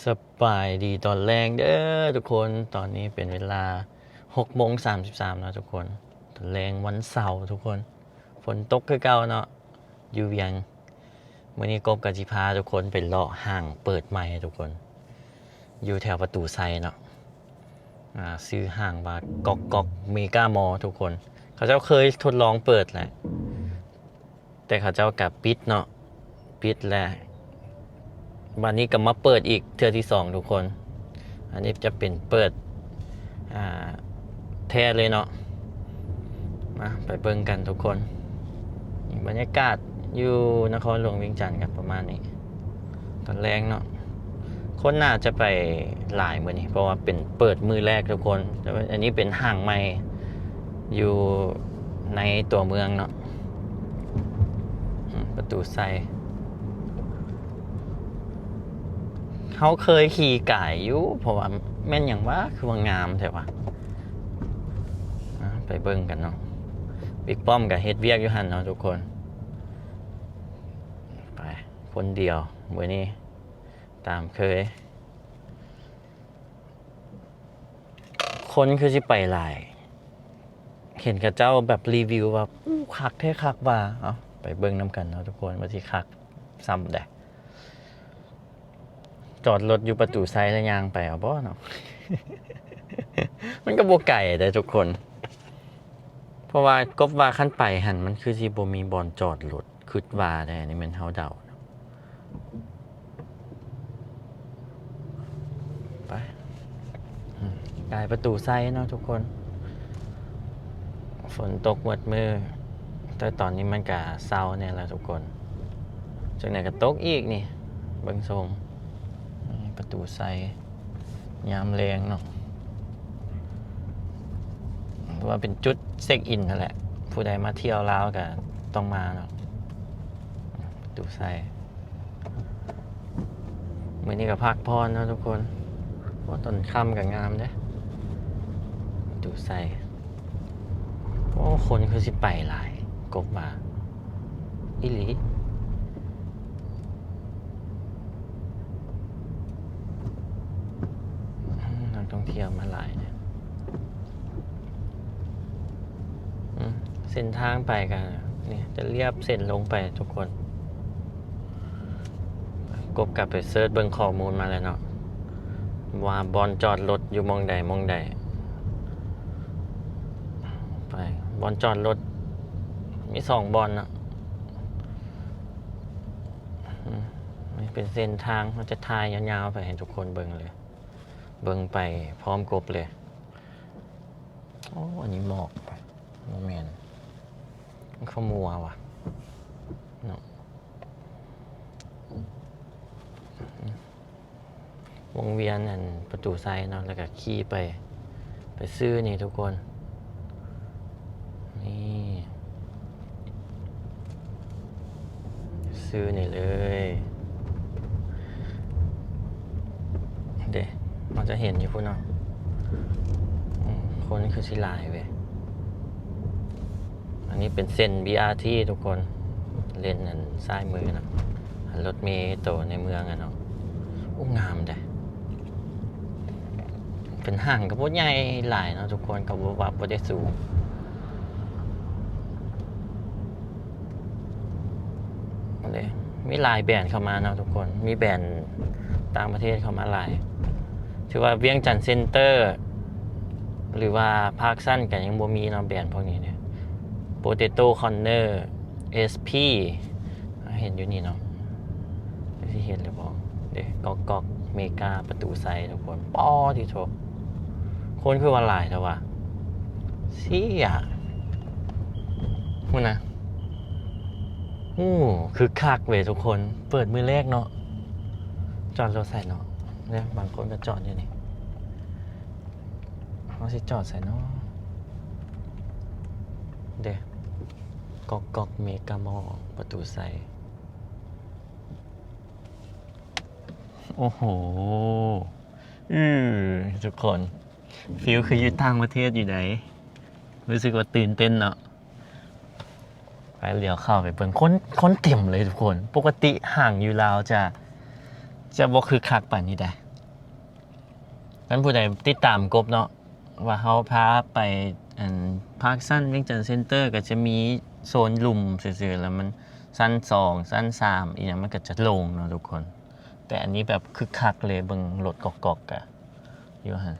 ສະບາຍດີຕອນແລງເດີທຸກຄົນ. ຕອນນີ້ເປັນເວລາຫົກໂມງສາມສິບສາມເນາະທຸກຄົນ. ຕອນແລງວັນເສົາທຸກຄົນ. ຝົນຕົກຄືເກົ່າເນາະ ຢູ່ວຽງ. ມື້ນີ້ກົບກໍຊິພາທຸກຄົນໄປເລາະຫ້າງເປີດໃໝ່ທຸກຄົນ ຢູ່ແຖວປະຕູໄຊເນາະ. ອ່າ ຊື່ຫ້າງວ່າກອກກອກເມກາມໍທຸກຄົນ. ເຂົາເຈົ້າເຄີຍທົດລອງເປີດແຫຼະ ແຕ່ເຂົາເຈົ້າກໍປິດເນາະ ປິດແລ້ວ ບາດນີ້ກໍມາເປີດອີກເທື່ອທີສອງທຸກຄົນ. ອັນນີ້ຈະເປັນເປີດ ອ່າ ແທ້ເລີຍເນາະ. ມາໄປເບິ່ງກັນທຸກຄົນ. ບັນຍາກາດຢູ່ນະຄອນຫຼວງວຽງຈັນກໍປະມານນີ້ ຕອນແລງເນາະ. ຄົນໜ້າຈະໄປຫຼາຍມື້ນີ້ ເພາະວ່າເປັນເປີດມື້ແລກທຸກຄົນ. ແຕ່ວ່າອັນນີ້ເປັນຫ້າງໃໝ່ຢູ່ໃນຕົວເມືອງເນາະ. ອືມ ປະຕູໄຊ ເຮົາເຄີຍຂີ່ກາຍຢູ່ ເພາະວ່າແມ່ນຫຍັງຫວາ ຄືວ່າງາມແທ້ຫວາ. ອ່າ ໄປເບິ່ງກັນເນາະ. ບິກປ້ອມກໍເຮັດວຽກຢູ່ຫັ້ນເນາະທຸກຄົນ. ໄປ ຄົນດຽວມື້ນີ້ ຕາມເຄີຍ. ຄົນຄືຊິໄປຫຼາຍ ເຫັນເຂົາເຈົ້າແບບຣີວິວວ່າ ໂອ້ ຄັກແທ້ຄັກວ່າ. ເອົາ ໄປເບິ່ງນຳກັນເນາະທຸກຄົນ ວ່າຊິຄັກສ່ຳໃດ. ຈອດລົດຢູ່ປະຕູໄຊແລ້ວຍ່າງໄປເອົາບໍ່ເນາະ? ມັນກໍບໍ່ໄກເດ້ທຸກຄົນ. ເພາະວ່າກົບວ່າຄັນໄປຫັ້ນ ມັນຄືຊິບໍ່ມີບ່ອນຈອດລົດ. ຄິດວ່າເດ້ ອັນນີ້ແມ່ນເຮົາເດົາເນາະ. ໄປ ອືມ ກາຍປະຕູໄຊເນາະທຸກຄົນ. ຝົນຕົກໝົດມື້ ແຕ່ຕອນນີ້ມັນກະເຊົາແດ່ລະທຸກຄົນ. ຈັ່ງໃດກໍຕົກອີກນີ້ ເບິ່ງຊົງ. ນີ້ປະຕູໄຊ ຍາມແລງເນາະ ຖືວ່າເປັນຈຸດເຊັກອິນຫັ້ນແຫຼະ. ຜູ້ໃດມາທ່ຽວລາວກໍຕ້ອງມາເນາະ ປະຕູໄຊ. ມື້ນີ້ກໍພັກຜ່ອນເນາະທຸກຄົນ. ໂອ້ ຕອນຄ່ຳກໍງາມເດ້ ປະຕູໄຊ. ໂອ້ ຄົນຄືຊິໄປຫຼາຍ ກົບວ່າ ອີ່ຫຼີ ນັກທ່ອງທ່ຽວມາຫຼາຍເດ້. ອືມ ເສັ້ນທາງໄປກໍນີ້ ຈະລຽບເສັ້ນລົງໄປທຸກຄົນ. ກົບກັບໄປເສີດເບິ່ງຂໍ້ມູນມາແລ້ວເນາະ ວ່າບ່ອນຈອດລົດຢູ່ໝ່ອງໃດໝ່ອງໃດ. ໄປ ບ່ອນຈອດລົດມີສອງບ່ອນເນາະ. ອືມ ນີ້ເປັນເສັ້ນທາງ ເຮົາຈະຖ່າຍຍາວໆໄປໃຫ້ທຸກຄົນເບິ່ງເລີຍ ເບິ່ງໄປພ້ອມກົບເລີຍ. ໂອ້ ອັນນີ້ໝອກ ບໍ່ແມ່ນ ມັນຂະມົວຫວາເນາະ. ວົງວຽນອັນປະຕູໄຊເນາະ ແລ້ວກໍຂີ່ໄປ ໄປຊື້ນີ້ທຸກຄົນ. ນີ້ ຊື້ນີ້ເລີຍເດ້. ເຮົາຈະເຫັນຢູ່ພຸ້ນເນາະ. ອືມ ຄົນຄືຊິຫຼາຍເວີຍ. ອັນນີ້ເປັນເສັ້ນ ບີອາທີ ທຸກຄົນ ເລນອັນຊ້າຍມືເນາະ. ລົດເມໂຕໃນເມືອງອະເນາະ. ໂອ້ ງາມເດ້. ເປັນຫ້າງກໍບໍ່ໃຫຍ່ຫຼາຍເນາະທຸກຄົນ ກໍບໍ່ວ່າບໍ່ໄດ້ສູງເດ້. ມີຫຼາຍແບຣນເຂົ້າມາເນາະທຸກຄົນ ມີແບຣນຕ່າງປະເທດເຂົ້າມາຫຼາຍ. ຖືວ່າວຽງຈັນເຊັນເຕີ ຫຼືວ່າພາກຊັນກໍຍັງບໍ່ມີເນາະ ແບຣນພວກນີ້ເດ້. ໂປເຕໂຕຄອນເນີ ເອສພີ ເຫັນຢູ່ນີ້ເນາະ ຈັກຊິເຫັນຫຼືບໍ່ເດ້. ກອກກອກເມກາປະຕູໄຊທຸກຄົນ. ປາດຕິໂທ ຄົນຄືວ່າຫຼາຍແທ້ຫວາ. ເຊຍ ພຸ້ນນະ. ໂອ້ ຄຶກຄັກເວີຍທຸກຄົນ ເປີດມື້ແລກເນາະ. ຈອດລົດໃສເນາະ ເດ້ ບາງຄົນກໍຈອດຢູ່ນີ້. ເຮົາຊິຈອດໃສເນາະ ເດ້. ກອກກອກເມກາມໍ ປະຕູໄຊ. ໂອ້ໂຫ ອື ທຸກຄົນ ຟີລຄືຢູ່ຕ່າງປະເທດຢູ່ໃດ໋. ຮູ້ສຶກວ່າຕື່ນເຕັ້ນເນາະ. ໄປ ຫຼຽວເຂົ້າໄປເບິ່ງ ຄົນ ຄົນເຕັມເລີຍທຸກຄົນ. ປົກກະຕິຫ້າງຢູ່ລາວຈະ ຈະບໍ່ຄຶກຄັກປານນີ້ໃດ. ຄັນຜູ້ໃດຕິດຕາມກົບເນາະ ວ່າເຮົາພາໄປ ອັນ ພາກຊັນ ວຽງຈັນເຊັນເຕີ ກໍຈະມີໂຊນລຸ່ມຊື່ໆ ແລ້ວມັນຊັ້ນສອງ ຊັ້ນສາມ ອີ່ຫຍັງ ມັນກໍຈະໂລ່ງເນາະທຸກຄົນ. ແຕ່ອັນນີ້ແບບຄຶກຄັກເລີຍ ເບິ່ງລົດກອກໆ ກະຢູ່ຫັ້ນ.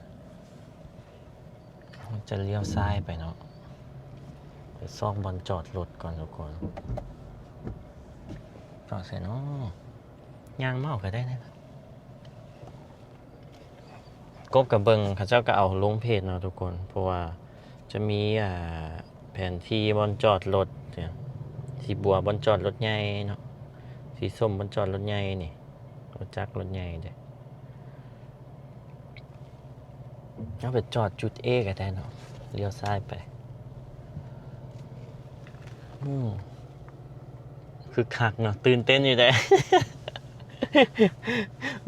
ເຮົາຈະລ້ຽວຊ້າຍໄປເນາະ ໄປຊອກບ່ອນຈອດລົດກ່ອນທຸກຄົນ. ຈອດໃສເນາະ? ຍ່າງມາເອົາກໍໄດ້ນະ. ກົບກໍເບິ່ງ ເຂົາເຈົ້າກໍເອົາລົງເພຈເນາະທຸກຄົນ ເພາະວ່າຈະມີ ອ່າ ແຜນທີ່ບ່ອນຈອດລົດ ສີບົວບ່ອນຈອດລົດໃຫຍ່ເນາະ ສີສົ້ມບ່ອນຈອດລົດໃຫຍ່ນີ້ ລົດຈັກລົດໃຫຍ່ເດ້. ເຮົາໄປຈອດຈຸດ A ກໍໄດ້ເນາະ ລ້ຽວຊ້າຍໄປ. ອືມ ຄຶກຄັກເນາະ ຕື່ນເຕັ້ນຢູ່ເດ້.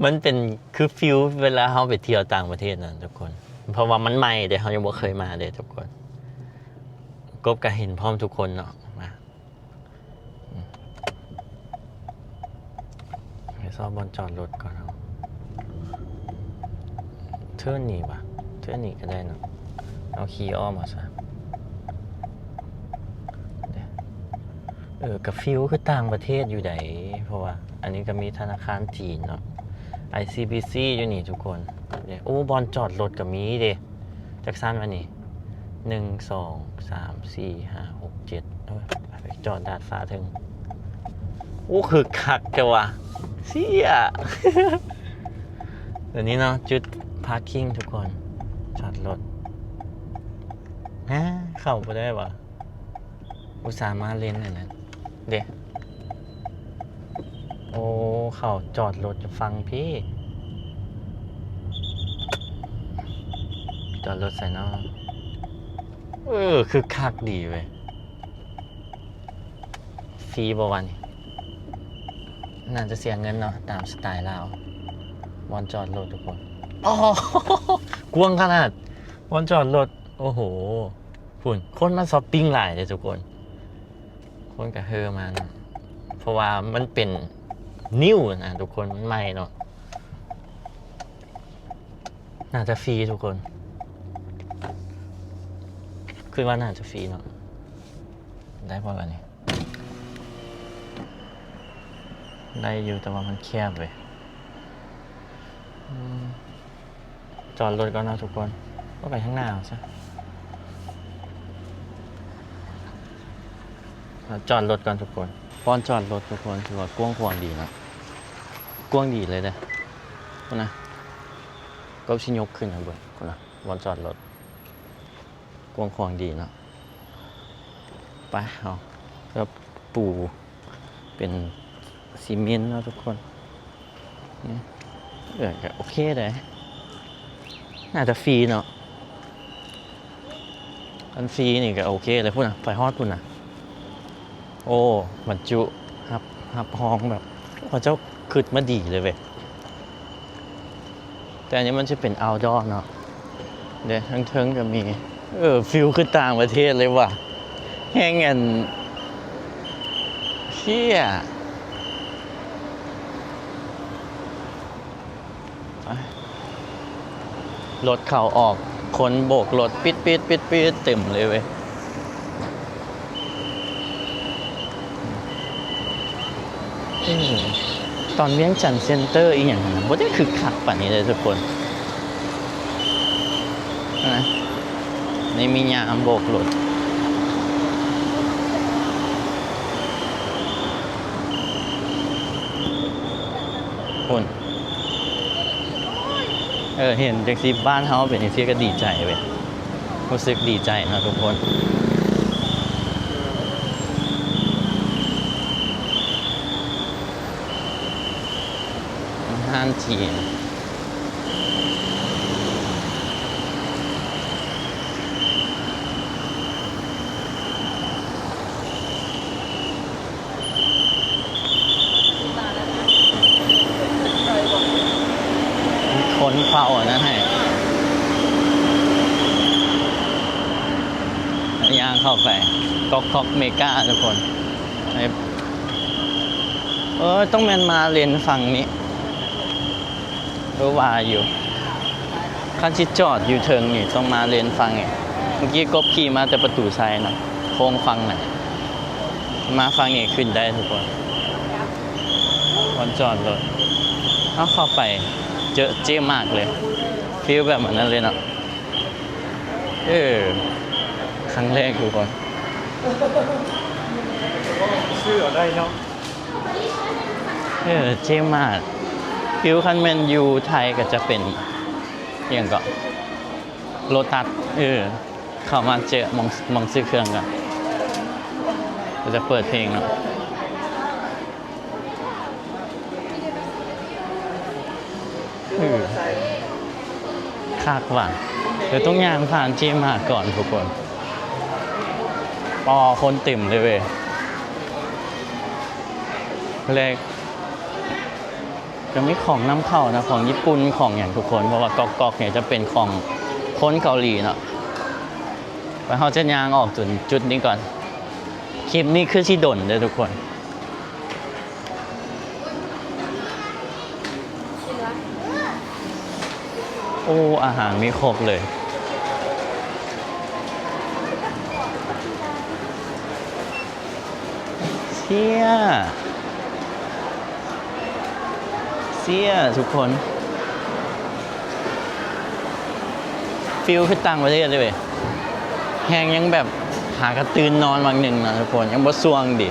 ມັນເປັນຄືຟີລເວລາເຮົາໄປທ່ຽວຕ່າງປະເທດນະທຸກຄົນ ເພາະວ່າມັນໃໝ່ເດ້ ເຮົາຍັງບໍ່ເຄີຍມາເດ້ທຸກຄົນ. ກົບກໍເຫັນພ້ອມທຸກຄົນເນາະ ມາ ອືມ ໄປຊອກບ່ອນຈອດລົດກ່ອນເນາະ. ເທີນນີ້ຫວາ ເທີນນີ້ກໍໄດ້ເນາະ ເອົາຂີ່ອ້ອມເອົາຊະ. ເອີ ກໍຟີລຄືຕ່າງປະເທດຢູ່ໃດ ເພາະວ່າອັນນີ້ກໍມີທະນາຄານຈີນເນາະ ໄອຊີບີຊີ ຢູ່ນີ້ທຸກຄົນ. ໂອ້ ບ່ອນຈອດລົດກໍມີເດ້. ຈັກຊັ້ນວະນີ້ ໜຶ່ງ ສອງ ສາມ ສີ່ ຫ້າ ຫົກ ເຈັດ ເອີ ໄປຈອດດາດຟ້າເທິງ. ໂອ້ ຄຶກຄັກແທ້ວ່າ ເຊຍ. ຕົວນີ້ເນາະ ຈຸດພາກຄິງທຸກຄົນ ຈອດລົດ. ຮະ ເຂົ້າບໍ່ໄດ້ຫວາ? ອຸດສ່າມາເລນອັນນັ້ນເດ້. ໂອ້ ເຂົາຈອດລົດຢູ່ຝັ່ງພີ້ ຈອດລົດໃສເນາະ? ເອີ ຄຶກຄັກດີເວີຍ. ຟຣີບໍ່ວະນີ້? ໜ້າຈະເສຍເງິນເນາະ ຕາມສະໄຕລາວ. ບ່ອນຈອດລົດທຸກຄົນ ອໍ ກວ້າງຂະໜາດ ບ່ອນຈອດລົດ. ໂອ້ໂຫ ພຸ້ນ ຄົນມາຊັອບປິງຫຼາຍເດ້ທຸກຄົນ ຄົນກະເຮີມານະ ເພາະວ່າມັນເປັນນິວນະທຸກຄົນ ມັນໃໝ່ເນາະ. ໜ້າຈະຟຣີທຸກຄົນ ຄິດວ່າໜ້າຈະຟຣີເນາະ. ໄດ້ບໍ່ລະນີ້? ໄດ້ຢູ່ ແຕ່ວ່າມັນແຄບເວີຍ. ອືມ ຈອດລົດກ່ອນເນາະທຸກຄົນ ເອົາໄປທາງໜ້າເອົາຊະ. ເຮົາຈອດລົດກ່ອນທຸກຄົນ. ບ່ອນຈອດລົດທຸກຄົນ ຖືວ່າກວ້າງຂວາງດີເນາະ ກວ້າງດີເລີຍເດ້. ພຸ້ນນະ ກໍຊິຍົກຂຶ້ນໃຫ້ເບິ່ງ ພຸ້ນນະ ບ່ອນຈອດລົດ ກວ້າງຂວາງດີເນາະ. ໄປ ເຮົາກໍປູເປັນຊີເມັນເນາະທຸກຄົນ. ເອີ ກໍໂອເຄເດ້ ໜ້າຈະຟຣີເນາະ. ຄັນຟຣີນີ້ກໍໂອເຄເລີຍ. ພຸ້ນນະ ໄປຮອດພຸ້ນນະ. ໂອ້ ບັນຈຸ ຮັບ ຮັບຮອງແບບ ເຂົາເຈົ້າຄິດມາດີເລີຍເວີຍ. ແຕ່ອັນນີ້ມັນຈະເປັນເອົາດໍເນາະ ເດ້ ທາງເທິງກໍມີ. ເອີ ຟີລຄືຕ່າງປະເທດເລີຍວ່າ ແຮງອັນ ເຊຍ. ລົດເຂົ້າອອກ ຄົນໂບກລົດປິດໆໆໆ ເຕັມເລີຍເວີຍ. ອືມ ຕອນວຽງຈັນເຊັນເຕີອີ່ຫຍັງຫັ້ນນະ ບໍ່ໄດ້ຄຶກຄັກປານນີ້ເດ້ທຸກຄົນ ນະ. ນີ້ມີຍາມໂບກລົດ ພຸ້ນ. ເອີ ເຫັນຈັ່ງຊີ້ ບ້ານເຮົາເປັນຈັ່ງຊີ້ກໍດີໃຈເວີຍ ຮູ້ສຶກດີໃຈເນາະທຸກຄົນ. ຮ້ານຈີນ ມີຄົນເຝົ້າອັນນັ້ນໃຫ້ ຍ່າງເຂົ້າໄປ ກອກກອກເມກາທຸກຄົນ. ເອີ ຕ້ອງແມ່ນມາເລນຝັ່ງນີ້ ເອີ ວ່າຢູ່ ຄັນຊິຈອດຢູ່ເທິງນີ້ ຕ້ອງມາເລນຝັ່ງນີ້. ເມື່ອກີ້ກົບຂີ່ມາແຕ່ປະຕູໄຊເນາະ ໂຄ້ງຝັ່ງນັ້ນ ມາຝັ່ງນີ້ຂຶ້ນໄດ້ທຸກຄົນ. ບ່ອນຈອດລົດ ເຮົາເຂົ້າໄປເຈີເຈມາກເລີຍ ຟີລແບບອັນນັ້ນເລີຍເນາະ. ເອີ ຄັ້ງແລກທຸກຄົນ ຊື້ເອົາໄດ້ເນາະ. ເອີ ເຈມາກ ຟີລຄັນແມ່ນຢູ່ໄທກໍຈະເປັນ ອີ່ຫຍັງເກາະ ໂລຕັສ. ເອີ ເຂົ້າມາເຈີໝ່ອງ ໝ່ອງຊື້ເຄື່ອງກ່ອນ ກໍຈະເປີດເພງເນາະ. ເອີ ຄັກວ່ະ ເອີ ຕ້ອງຍ່າງຜ່ານເຈມາກກ່ອນທຸກຄົນ. ອໍ ຄົນເຕັມເລີຍເວີຍ ແລະ ກໍມີຂອງນຳເຂົ້ານະ ຂອງຍີ່ປຸ່ນ ຂອງຫຍັງທຸກຄົນ ເພາະວ່າກອກໆນີ້ຈະເປັນຂອງຄົນເກົາຫຼີເນາະ. ແລ້ວເຮົາຈະຍ່າງອອກຈົນຈຸດນີ້ກ່ອນ. ຄລິບນີ້ຄືຊິດົນເດີ້ທຸກຄົນ. ໂອ້ ອາຫານມີຄົບເລີຍ. ເຊຍ ເຊຍທຸກຄົນ ຟີລຄືຕ່າງປະເທດເລີຍເວີຍ. ແຮງຍັງແບບຫາກະຕື່ນນອນຫວ່າງໜຶ່ງນະທຸກຄົນ ຍັງບໍ່ສ່ວງດີ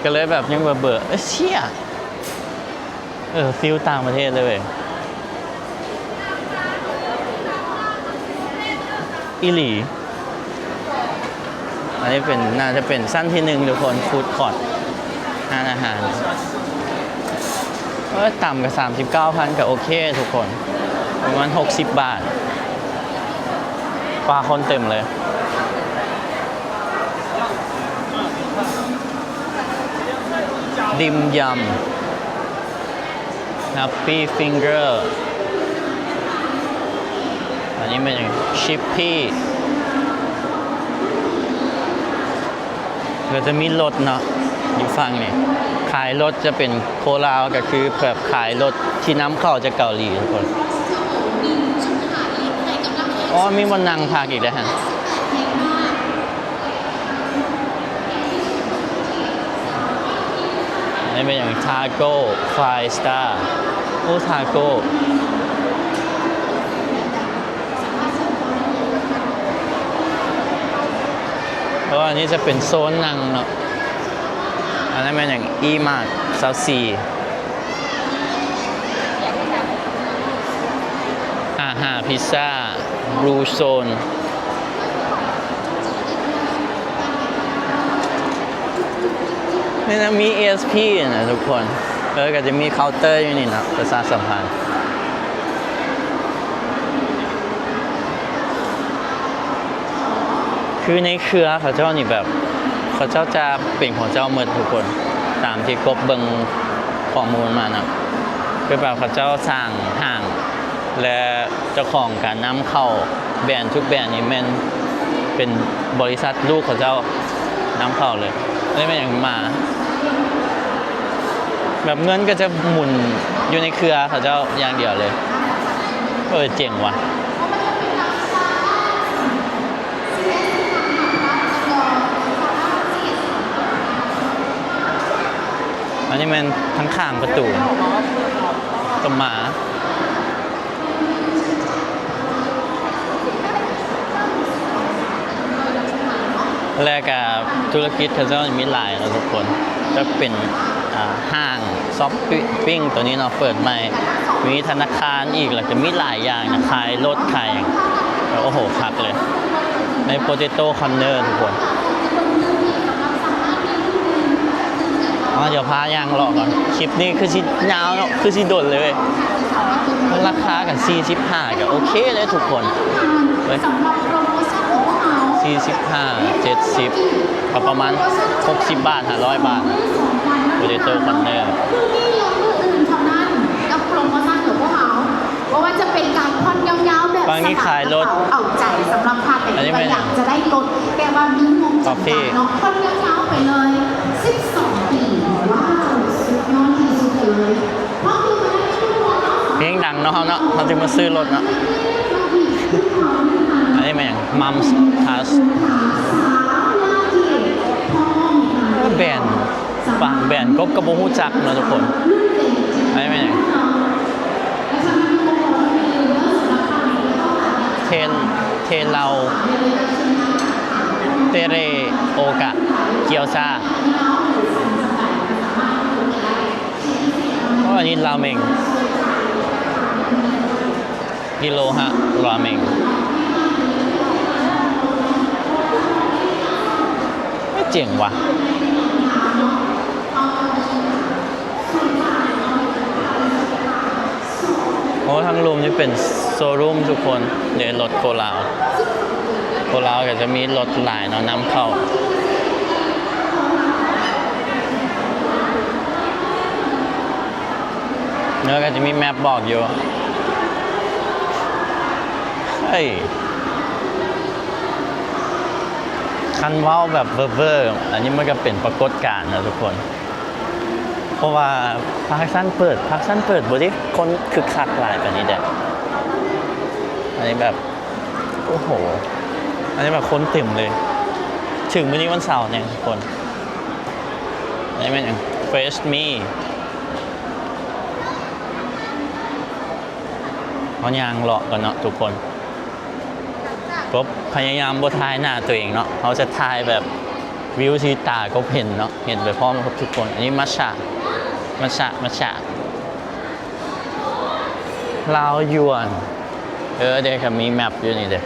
ກໍເລີຍແບບຍັງເບີໆ. ເອີ ເຊຍ ເອີ ຟີລຕ່າງປະເທດເລີຍເວີຍ ອີ່ຫຼີ. ອັນນີ້ເປັນ ໜ້າຈະເປັນຊັ້ນທີໜຶ່ງທຸກຄົນ ຟູດຄອດ ຮ້ານອາຫານ. ເອີ ຕ່ຳກະສາມສິບເກົ້າພັນ ກະໂອເຄທຸກຄົນ ປະມານຫົກສິບບາດ. ປາ ຄົນເຕັມເລີຍ. ດິມຢຳ Happy Finger ອັນນີ້ແມ່ນຫຍັງ Chippy ກໍຈະມີລົດເນາະ ຢູ່ຝັ່ງນີ້ ຂາຍລົດຈະເປັນໂຄລາວ ກໍຄືແບບຂາຍລົດທີ່ນຳເຂົ້າຈາກເກົາຫຼີທຸກຄົນ. ອໍ ມີບ່ອນນັ່ງພັກອີກແລ້ວຫັ້ນ. ນີ້ແມ່ນຫຍັງ Taco Five Star ໂອ້ Taco. ເພາະວ່າອັນນີ້ຈະເປັນໂຊນນັ່ງເນາະ. ອັນນັ້ນແມ່ນຫຍັງ E-Mart ຊາວສີ່ ຫ້າຫ້າ Pizza Blue Zone ນີ້ນະ ມີ ເອສພີ ນະທຸກຄົນ. ເອີ ກໍຈະມີເຄົາເຕີຢູ່ນີ້ເນາະ ປະຊາສຳພັນ. ຄືໃນເຄືອເຂົາເຈົ້ານີ້ແບບ ເຂົາເຈົ້າຈະເປັນຂອງເຈົ້າໝົດທຸກຄົນ ຕາມທີ່ກົບເບິ່ງຂໍ້ມູນມານະ ຄືແບບເຂົາເຈົ້າສ້າງຫ້າງ ແລະ ເຈົ້າຂອງການນຳເຂົ້າແບຣນທຸກແບຣນນີ້ແມ່ນເປັນບໍລິສັດລູກເຂົາເຈົ້ານຳເຂົ້າເລີຍ. ອັນນີ້ແມ່ນຫຍັງ ມາ ແບບເງິນກໍຈະໝູນຢູ່ໃນເຄືອເຂົາເຈົ້າຢ່າງດຽວເລີຍ. ເອີ ເຈັງວ່ະ. ອັນນີ້ແມ່ນທາງຂ້າງປະຕູ ຕົວໝາ. ແລະກະທຸລະກິດເຂົາເຈົ້າມີຫຼາຍເນາະທຸກຄົນ ຈະເປັນ ອ່າ ຫ້າງຊັອບປິງໂຕນີ້ເນາະ ເປີດໃໝ່ ມີທະນາຄານອີກ ແລ້ວກະມີຫຼາຍຢ່າງນະ ຂາຍລົດຂາຍຫຍັງ ໂອ້ໂຫ ຄັກເລີຍ. ໃນ Potato Corner ທຸກຄົນ. ເອົາ ດຽວພາຍ່າງເລາະກ່ອນ ຄລິບນີ້ຄືຊິຍາວເນາະ ຄືຊິດົນເລີຍເວີຍ. ລາຄາກັນສີ່ສິບຫ້າ ກໍໂອເຄເລີຍທຸກຄົນເວີຍ ສີ່ສິບຫ້າ ເຈັດສິບ ກໍປະມານຫົກສິບບາດ ຫ້າຮ້ອຍບາດ Potato Corner. เพราะว่าจะเป็นการผ่อนยาวๆแบบ ຝັ່ງນີ້ຂາຍລົດ สบายกระเป๋าเอาใจสำหรับพาไปเที่ยว อันนี้ไม่ อยากจะได้รถ แต่ว่ามีงบจำกัดเนาะ กาแฟ ผ่อนยาวๆไปเลย สิบสองปี ว้าว สุดยอดที่สุดเลย เพราะคือมาได้ทุกวั ພຽງດັງເນາະ ເຮົາເນາະ ເຮົາຈຶ່ງມາຊື້ລົດເນາະ. ອັນນີ້ແມ່ນຫຍັງ? Mum's Touch ແບນ ບາງແບນກົບກໍບໍ່ຮູ້ຈັກເນາະທຸກຄົນ. ອັນນີ້ແມ່ນຫຍັງ? ເທນ ເທເລົາ ເຕເຣໂອກະ ກຽວຊາ. ໂອ້ ອັນນີ້ລາເມັງ ກິໂລຮະລາເມັງ. ເອີ ເຈັງວ່ະ. ໂອ້ ທາງລຸ່ມນີ້ເປັນໂຊຣູມທຸກຄົນ. ເດ ລົດໂຄລາວ ໂຄລາວກໍຈະມີລົດຫຼາຍເນາະ ນຳເຂົ້າ. ແລ້ວກໍຈະມີແມັບບອກຢູ່. ເອີຍ ຄັນເວົ້າແບບເວີໆ ອັນນີ້ມັນກໍເປັນປາກົດການນະທຸກຄົນ. ເພາະວ່າພາກຊັ້ນເປີດ ພາກຊັ້ນເປີດບໍ່ໄດ້ຄົນຄຶກຄັກຫຼາຍປານນີ້ເດ້. ອັນນີ້ແບບ ໂອ້ໂຫ ອັນນີ້ແບບຄົນເຕັມເລີຍ. ເຖິງມື້ນີ້ວັນເສົາແນ່ທຸກຄົນ. ອັນນີ້ແມ່ນຫຍັງ? Fresh Me. ເຮົາຍ່າງເລາະກ່ອນເນາະທຸກຄົນ. ກົບພະຍາຍາມບໍ່ຖ່າຍໜ້າຕົວເອງເນາະ, ເຮົາຈະຖ່າຍແບບວິວທີ່ຕາກົບເຫັນເນາະ, ເຫັນໄປພ້ອມກັບທຸກຄົນ. ອັນນີ້ມັດສະ ມັດສະ ມັດສະ ລາວຢວນ. ເອີ ເດ ກໍມີແມັບຢູ່ນີ້ເດ້.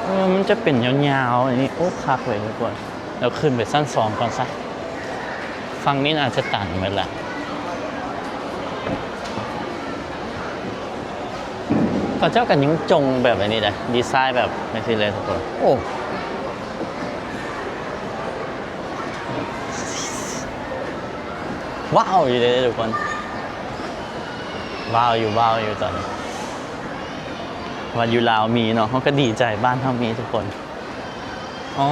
ເອີ ມັນຈະເປັນຍາວໆ ອັນນີ້. ໂອ້ ຄັກເວີຍທຸກຄົນ. ແລ້ວຂຶ້ນໄປຊັ້ນສອງກ່ອນຊະ. ຝັ່ງນີ້ໜ້າຈະຕັນໝົດລະ. ເຂົາເຈົ້າກໍຍັງຈົ່ງແບບອັນນີ້ເດ້, ດີໄຊແບບຈັ່ງຊີ້ເລີຍທຸກຄົນ. ໂອ້ ວ້າວຢູ່ເດ້ທຸກຄົນ, ວ້າວຢູ່ ວ້າວຢູ່ຕອນນີ້. ວ່າຢູ່ລາວມີເນາະ, ເຮົາກໍດີໃຈບ້ານເຮົາມີທຸກຄົນ. ອໍ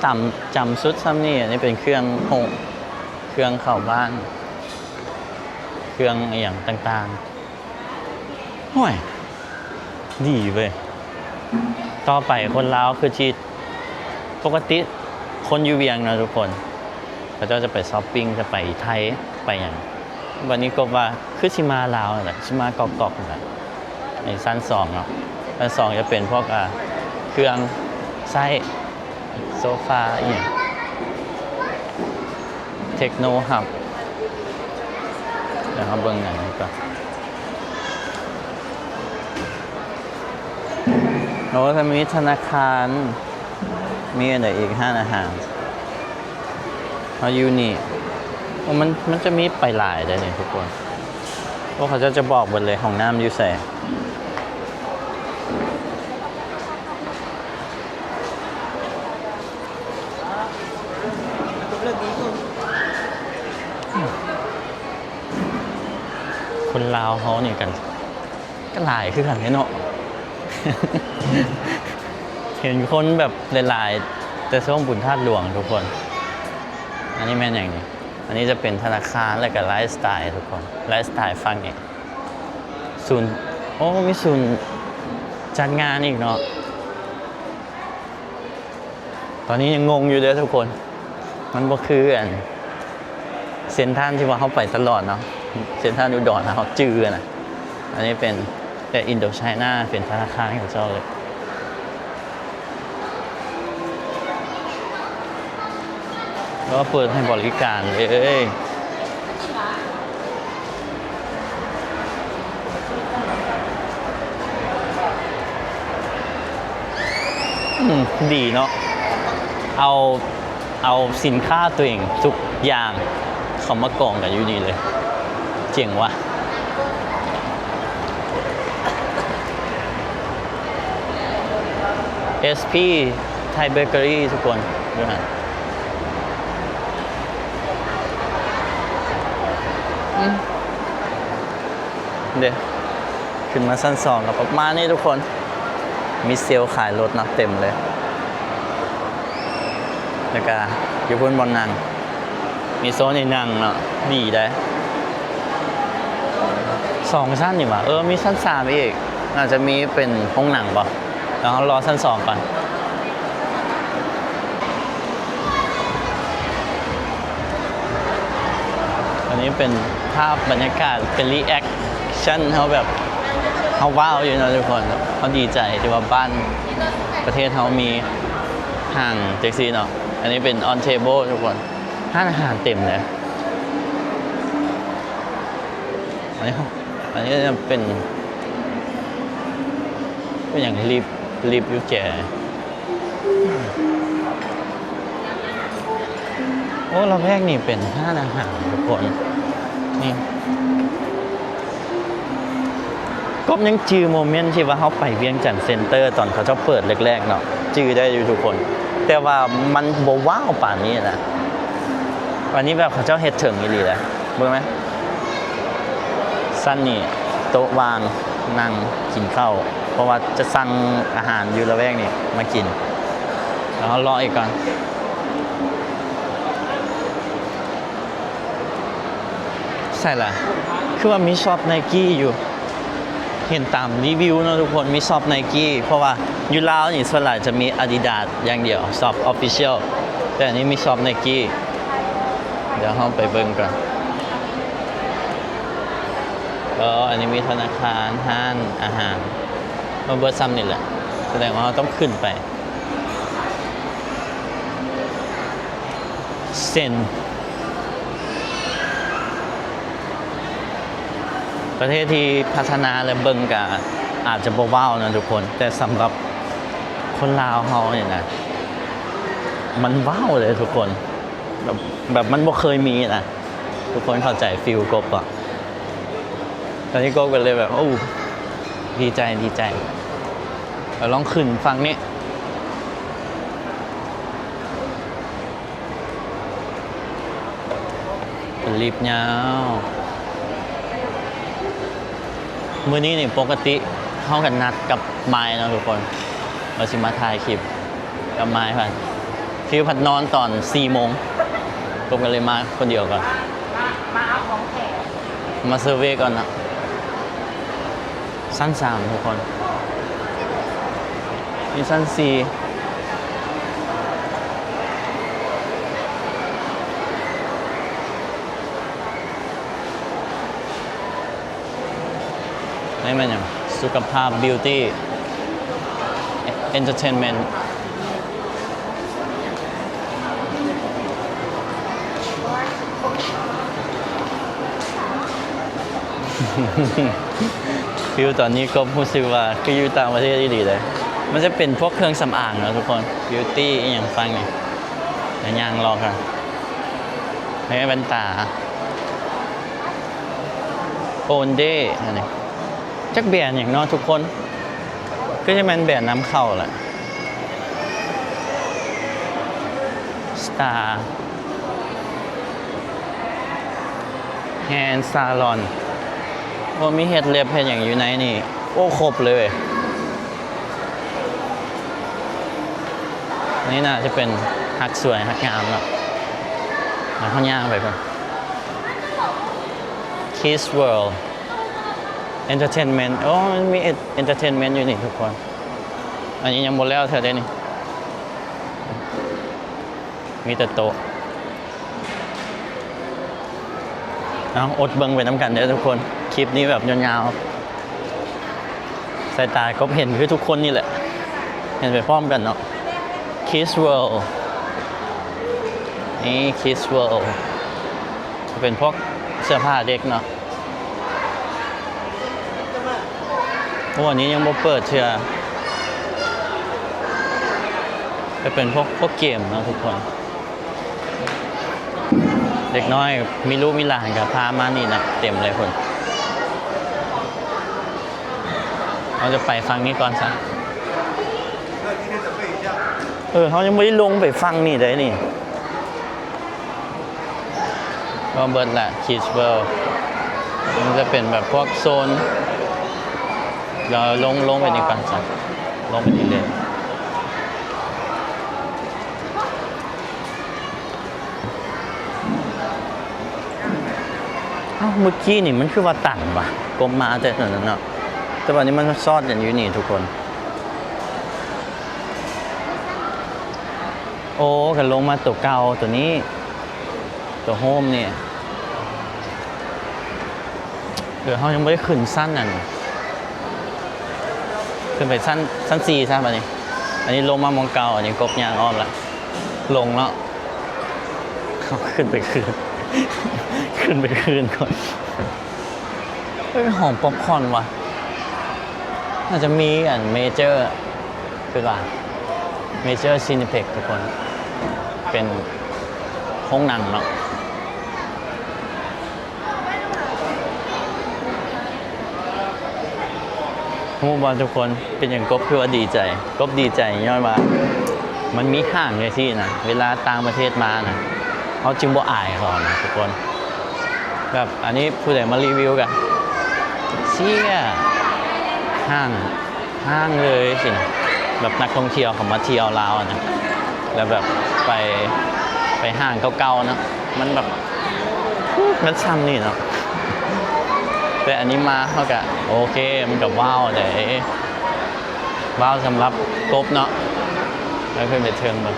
ຕຳ ຈຳສຸດຊ່ຳນີ້. ອັນນີ້ເປັນເຄື່ອງໂຮງ ເຄື່ອງເຂົ້າບ້ານ ເຄື່ອງອີ່ຫຍັງຕ່າງໆ. ໂອ້ຍ ດີເວີຍ. ຕໍ່ໄປຄົນລາວຄືຊິ ປົກກະຕິຄົນຢູ່ວຽງເນາະທຸກຄົນ, ເຂົາເຈົ້າຈະໄປຊັອບປິງ ຈະໄປໄທ ໄປຫຍັງ. ບັດນີ້ກໍວ່າຄືຊິມາລາວແຫຼະ, ຊິມາກອກໆແຫຼະ. ໃນຊັ້ນສອງເນາະ, ຊັ້ນສອງຈະເປັນພວກ ອ່າ ເຄື່ອງໃຊ້ ໂຊຟາອີ່ຫຍັງ ເທັກໂນຮັບ. ດຽວເຮົາເບິ່ງຫຍັງກ່ອນ. ໂອ້ ທາງນີ້ທະນາຄານ. ມີອັນໃດອີກ? ຮ້ານອາຫານ. ເຮົາຢູ່ນີ້. ໂອ້ ມັນ ມັນຈະມີໄປຫຼາຍເດ້ນີ້ທຸກຄົນ. ໂອ້ ເຂົາເຈົ້າຈະບອກເບິດເລີຍ ຫ້ອງນ້ຳຢູ່ໃສ. ຄົນລາວເຮົານີ້ກັນ ກໍຫຼາຍຄືກັນເດ້ເນາະ. ເຫັນຄົນແບບຫຼາຍໆ ແຕ່ຊ່ວງບຸນທາດຫຼວງທຸກຄົນ. ອັນນີ້ແມ່ນຫຍັງນີ້? ອັນນີ້ຈະເປັນທະນາຄານ ແລ້ວກໍໄລຟ໌ສະໄຕລ໌ທຸກຄົນ, ໄລຟ໌ສະໄຕລ໌ຝັ່ງນີ້. ສູນ ໂອ້ ມີສູນຈັດງານອີກເນາະ. ຕອນນີ້ຍັງງົງຢູ່ເດີທຸກຄົນ, ມັນບໍ່ຄືອັນເຊັນທຣານທີ່ວ່າເຮົາໄປຕະຫຼອດເນາະ, ເຊັນທຣານອຸດອນເຮົາຈື່ນະ. ອັນນີ້ເປັນແຕ່ອິນໂດໄຊນາ, ເປັນທະນາຄານຂອງເຂົາເຈົ້າເລີຍ. ກໍເປີດໃຫ້ບໍລິການເລີຍ. ອືມ ດີເນາະ, ເອົາ ເອົາສິນຄ້າຕົວເອງທຸກຢ່າງເຂົ້າມາກອງກັນຢູ່ນີ້ເລີຍ. ເຈັງວ່ະ. ເອສພີ ໄທເບເກີຣີທຸກຄົນ ຢູ່ຫັ້ນ. ອືມ ເດ້ ຂຶ້ນມາຊັ້ນສອງກໍປະມານນີ້ທຸກຄົນ, ມີເຊວຂາຍລົດເນາະ ເຕັມເລີຍ. ແລ້ວກະຢູ່ພຸ້ນບ່ອນນັ່ງ ມີໂຊນໃຫ້ນັ່ງເນາະ ດີໄດ໋ ສອງຊັ້ນນີ້ຫວາ. ເອີ ມີຊັ້ນສາມອີກ ໜ້າຈະມີເປັນໂຮງໜັງບໍ ແລ້ວເຮົາລໍຊັ້ນສອງກ່ອນ. ອັນນີ້ເປັນພາບບັນຍາກາດ ເປັນຣີແອັກຊັນ ເຮົາແບບ ເຮົາວ້າວຢູ່ເນາະທຸກຄົນ ເຮົາດີໃຈທີ່ວ່າບ້ານ ປະເທດເຮົາມີຫ້າງຈັ່ງຊີ້ເນາະ. ອັນນີ້ເປັນອອນເທເບິ້ລທຸກຄົນ ຮ້ານອາຫານເຕັມເລີຍ. ອັນນີ້ ອັນນີ້ເປັນ ເປັນຫຍັງ ລິບ ລິບຢູ່ແຈ. ໂອ້ ລະແວກນີ້ເປັນຮ້ານອາຫານທຸກຄົນ ນີ້ ກົບຍັງຈື່ໂມເມັນທີ່ວ່າເຮົາໄປວຽງຈັນເຊັນເຕີ ຕອນເຂົາເຈົ້າເປີດແລກໆເນາະ ຈື່ໄດ້ຢູ່ທຸກຄົນ ແຕ່ວ່າມັນບໍ່ວ້າວປານນີ້ນະ. ອັນນີ້ແບບເຂົາເຈົ້າເຮັດເຖິງອີ່ຫຼີເດ້ ເບິ່ງແມ ຊັ້ນນີ້ໂຕະວ່າງນັ່ງກິນເຂົ້າ ເພາະວ່າຈະສັ່ງອາຫານຢູ່ລະແວກນີ້ມາກິນ. ແລ້ວເຮົາເລາະອີກກ່ອນ. ໃສລະ ຄືວ່າມີຊັອບໄນກີຢູ່ ເຫັນຕາມຣີວິວເນາະທຸກຄົນ ມີຊັອບໄນກີ ເພາະວ່າຢູ່ລາວນີ້ສ່ວນຫຼາຍຈະມີອາດີດາສຢ່າງດຽວ ຊັອບອອບຟິຊຽວ ແຕ່ອັນນີ້ມີຊັອບໄນກີ. ດຽວເຮົາໄປເບິ່ງກ່ອນ. ເອີ ອັນນີ້ມີທະນາຄານ ຮ້ານອາຫານ ມາເບິດຊ່ຳນີ້ແຫຼະ ສະແດງວ່າເຮົາຕ້ອງຂຶ້ນໄປ. ເຊັນ ປະເທດທີ່ພັດທະນາ ແລະ ເບິ່ງກະອາດຈະບໍ່ວ້າວນະທຸກຄົນ ແຕ່ສຳລັບຄົນລາວເຮົານີ້ນະ ມັນວ້າວເລີຍທຸກຄົນ ແບບ ແບບມັນບໍ່ເຄີຍມີນະ ທຸກຄົນເຂົ້າໃຈຟີລກົບບໍ່? ຕອນນີ້ກົບກໍເລີຍແບບ ໂອ້ ດີໃຈ ດີໃຈ. ເຮົາລອງຂຶ້ນຝັ່ງນີ້ ເປັນລິບຍາວ. ມື້ນີ້ນີ້ປົກກະຕິເຮົາກໍນັດກັບມາຍເນາະທຸກຄົນ ວ່າຊິມາຖ່າຍຄລິບກັບມາຍ ພັດ ຟີລພັດນອນຕອນສີ່ໂມງ ກົບກໍເລີຍມາຄົນດຽວກ່ອນ ມາເຊີເວກ່ອນເນາະ. ຊັ້ນສາມທຸກຄົນ ມີຊັ້ນສີ່ ນີ້ແມ່ນຫຍັງ? ສຸຂະພາບ ບິວຕີ້ ເອັນເຕີເທນເມັນ. ຟີລຕອນນີ້ກໍຮູ້ສຶກວ່າຄືຢູ່ຕ່າງປະເທດອີ່ຫຼີເລີຍ. ມັນຈະເປັນພວກເຄື່ອງສຳອາງເນາະທຸກຄົນ ບິວຕີ້ອີ່ຫຍັງຝັ່ງນີ້. ແລ້ວຍ່າງເລາະກັນ ໃນແວ່ນຕາ ໂອນເດ ອັນນີ້ ຈັກແບຣນຫຍັງເນາະທຸກຄົນ? ຄືຈະແມ່ນແບຣນນຳເຂົ້າແຫຼະ. ສະຕາ ແຮນຊາລອນ ໂອ້ ມີເຮັດເລັບເຮັດຫຍັງຢູ່ໃນນີ້ ໂອ້ ຄົບເລີຍ. ອັນນີ້ໜ້າຈະເປັນຮັກສວຍຮັກງາມເນາະ. ແລ້ວເຮົາຍ່າງໄປເບິ່ງ ຄິດສເວີລ ເອັນເຕີເທນເມັນ. ໂອ້ ມັນມີເອັນເຕີເທນເມັນຢູ່ນີ້ທຸກຄົນ. ອັນນີ້ຍັງບໍ່ແລ້ວເທື່ອເດ້ນີ້ ມີແຕ່ໂຕະ. ເອົາ ອົດເບິ່ງໄປນຳກັນເດີທຸກຄົນ ຄລິບນີ້ແບບຍາວໆ. ສາຍຕາກໍເຫັນຄືທຸກຄົນນີ້ແຫຼະ ເຫັນໄປພ້ອມກັນເນາະ. ຄິດສເວີລ ນີ້ ຄິດສເວີລ ຈະເປັນພວກເສື້ອຜ້າເດັກເນາະ. ໂອ້ ອັນນີ້ຍັງບໍ່ເປີດເທື່ອ ຈະເປັນພວກ ພວກເກມເນາະທຸກຄົນ. ເດັກນ້ອຍມີລູກມີຫຼານກໍພາມານີ້ນະ ເຕັມເລີຍພຸ້ນ. ເຮົາຈະໄປຝັ່ງນີ້ກ່ອນຊະ. ເອີ ເຮົາຍັງບໍ່ໄດ້ລົງໄປຝັ່ງນີ້ເດ້ນີ້. ກໍເບິດລະ ຄິດສເວີລ ມັນຈະເປັນແບບພວກໂຊນ. ດຽວລົງ ລົງໄປນີ້ກ່ອນຊະ ລົງໄປນີ້ເລີຍ. ເອົ້າ ເມື່ອກີ້ນີ້ມັນຄືວ່າຕັນຫວາ? ກົບມາແຕ່ຕົວນັ້ນເນາະ ແຕ່ວ່ານີ້ມັນຊອດກັນຢູ່ນີ້ທຸກຄົນ. ໂອ້ ກໍລົງມາຕົວເກົ່າຕົວນີ້ ຕົວໂຮມນີ້. ເອີ ເຮົາຍັງບໍ່ໄດ້ຂຶ້ນຊັ້ນນັ້ນ ຂຶ້ນໄປຊັ້ນ ຊັ້ນສີ່ຊະບາດນີ້. ອັນນີ້ລົງມາໝ່ອງເກົ່າ ອັນນີ້ກົບຍ່າງອ້ອມລະ ລົງເນາະ. ເຮົາຂຶ້ນໄປຄືນ ຂຶ້ນໄປຄືນກ່ອນ. ເອີ ຫອມປັອບຄອນຫວາ? ໜ້າຈະມີອັນເມເຈີ ຄືວ່າເມເຈີຊີນີເພັກທຸກຄົນ ເປັນໂຮງໜັງເນາະ. ຮູ້ບໍ່ທຸກຄົນ ເປັນຫຍັງກົບຄືວ່າດີໃຈ? ກົບດີໃຈຍ້ອນວ່າມັນມີຫ້າງຈັ່ງຊີ້ນະ ເວລາຕ່າງປະເທດມານະ ເຮົາຈຶ່ງບໍ່ອາຍເຂົານະທຸກຄົນ. ແບບອັນນີ້ຜູ້ໃດມາຣີວິວກະ ເຊຍ ຫ້າງ ຫ້າງເລີຍຊີ້ນະ ແບບນັກທ່ອງທ່ຽວເຂົາມາທ່ຽວລາວນະ ແລ້ວແບບໄປ ໄປຫ້າງເກົ່າໆເນາະ ມັນແບບ ມັນຊ່ຳນີ້ເນາະ. ແຕ່ອັນນີ້ມາເຮົາກະໂອເຄ ມັນກະວ້າວໃດ ວ້າວສຳລັບກົບເນາະ. ແລ້ວຂຶ້ນໄປເທິງເບິ່ງ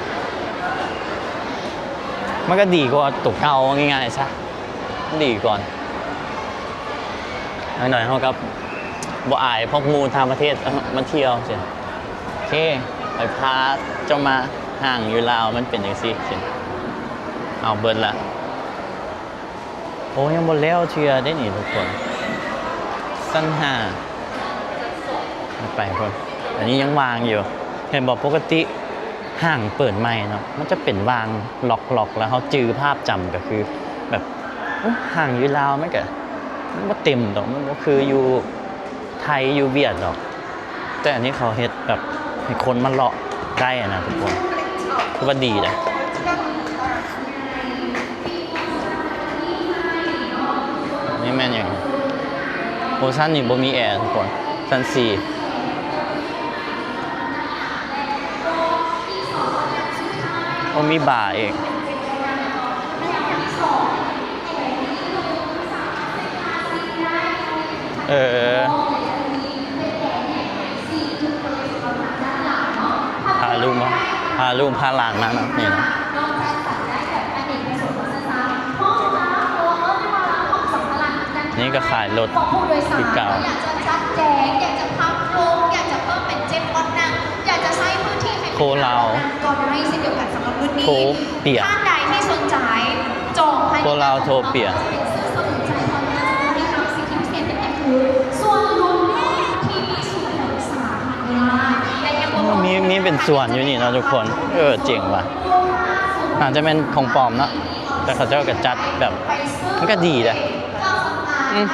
ມັນກະດີກວ່າຕົວເກົ່າ ເວົ້າງ່າຍໆຊະ ມັນດີກວ່າ. ຢ່າງໜ້ອຍເຮົາກໍບໍ່ອາຍພວກໝູ່ຕ່າງປະເທດມາທ່ຽວຊີ້. ໂອເຄ ຂ້ອຍພາເຈົ້າມາຫ້າງຢູ່ລາວ ມັນເປັນຈັ່ງຊີ້ ເອົາເບິດລະ. ໂອ້ ຍັງບໍ່ແລ້ວເທື່ອເດ້ນີ້ທຸກຄົນ ຊັ້ນຫ້າ ໄປພຸ້ນ. ອັນນີ້ຍັງວ່າງຢູ່ ເຫັນບໍ່? ປົກກະຕິຫ້າງເປີດໃໝ່ເນາະ ມັນຈະເປັນວ່າງລັອກໆ ແລ້ວເຮົາຈື່ພາບຈຳກໍຄືແບບ ໂອ້ ຫ້າງຢູ່ລາວມັນກໍ ມັນບໍ່ເຕັມດອກ ມັນບໍ່ຄືຢູ່ໄທຢູ່ຫວຽດດອກ. ແຕ່ອັນນີ້ເຂົາເຮັດແບບໃຫ້ຄົນມາເລາະໄດ້ນະທຸກຄົນ ຄືວ່າດີເດ້. ນີ້ແມ່ນຫຍັງ? ໂອ້ ຊັ້ນນີ້ບໍ່ມີແອທຸກຄົນ ຊັ້ນສີ່. ໂອ້ ມີບາອີກ. ເອີ ພາລູກມາ ພາລູກພາຫຼານມາເນາະ ນີ້ເນາະ. ນີ້ກໍຂາຍລົດຄືເກົ່າ. ໂຄລາວໂທເປຍ ໂຄລາວໂທເປຍ. ມີ ມີເປັນສວນຢູ່ນີ້ເນາະທຸກຄົນ. ເອີ ເຈັງວ່ະ ອາດຈະແມ່ນຂອງປອມເນາະ ແຕ່ເຂົາເຈົ້າກໍຈັດແບບ ມັນກໍດີເດ້. ອືມ